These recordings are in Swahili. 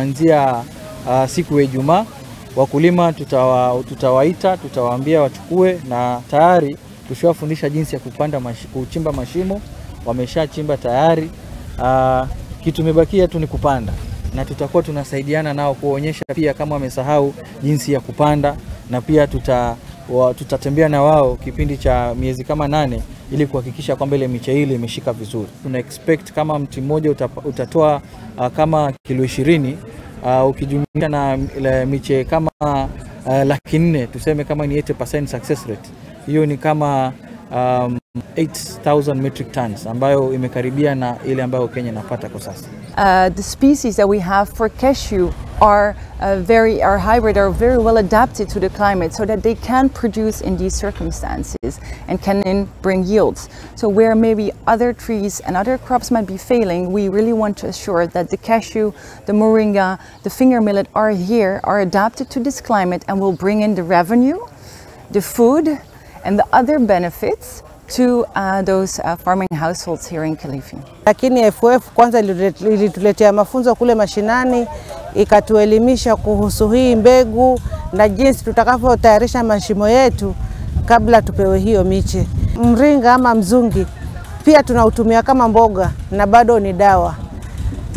Kuanzia siku ya Ijumaa wakulima tutawaita, tutawaambia wachukue, na tayari tushawafundisha jinsi ya kuchimba mashimo, wameshachimba tayari. Kitu imebakia tu ni kupanda, na tutakuwa tunasaidiana nao kuonyesha pia kama wamesahau jinsi ya kupanda, na pia tutatembea na wao kipindi cha miezi kama 8 ili kuhakikisha kwamba ile miche ile imeshika vizuri. Tuna expect kama mti mmoja utatoa kama kilo 20, ukijumlisha na miche kama 400,000, tuseme kama ni 80% success rate, hiyo ni kama 8,000 metric tons ambayo imekaribia na ile ambayo Kenya inapata kwa sasa. The species that we have for cashew are hybrid, are very well adapted to the climate, so that they can produce in these circumstances and can then bring yields. So where maybe other trees and other crops might be failing, we really want to assure that the cashew, the moringa, the finger millet are here, are adapted to this climate and will bring in the revenue, the food, and the other benefits to those farming households here in Kilifi. Lakini FF kwanza ilituletea mafunzo kule mashinani, ikatuelimisha kuhusu hii mbegu na jinsi tutakavyotayarisha mashimo yetu kabla tupewe hiyo miche. Mringa ama mzungi pia tunautumia kama mboga na bado ni dawa.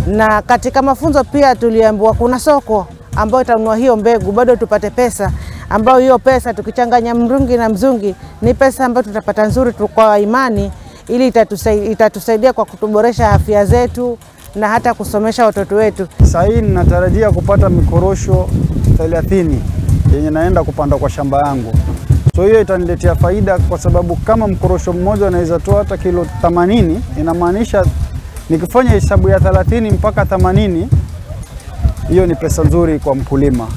Na katika mafunzo pia tuliambiwa kuna soko ambayo itanunua hiyo mbegu bado tupate pesa, ambayo hiyo pesa tukichanganya mrungi na mzungi ni pesa ambayo tutapata nzuri kwa imani, ili itatusaidia kwa kutuboresha afya zetu na hata kusomesha watoto wetu. Sasa hii ninatarajia kupata mikorosho 30 yenye naenda kupanda kwa shamba yangu. So hiyo itaniletea faida kwa sababu kama mkorosho mmoja anaweza toa hata kilo 80, inamaanisha nikifanya hesabu ya 30 mpaka 80, hiyo ni pesa nzuri kwa mkulima.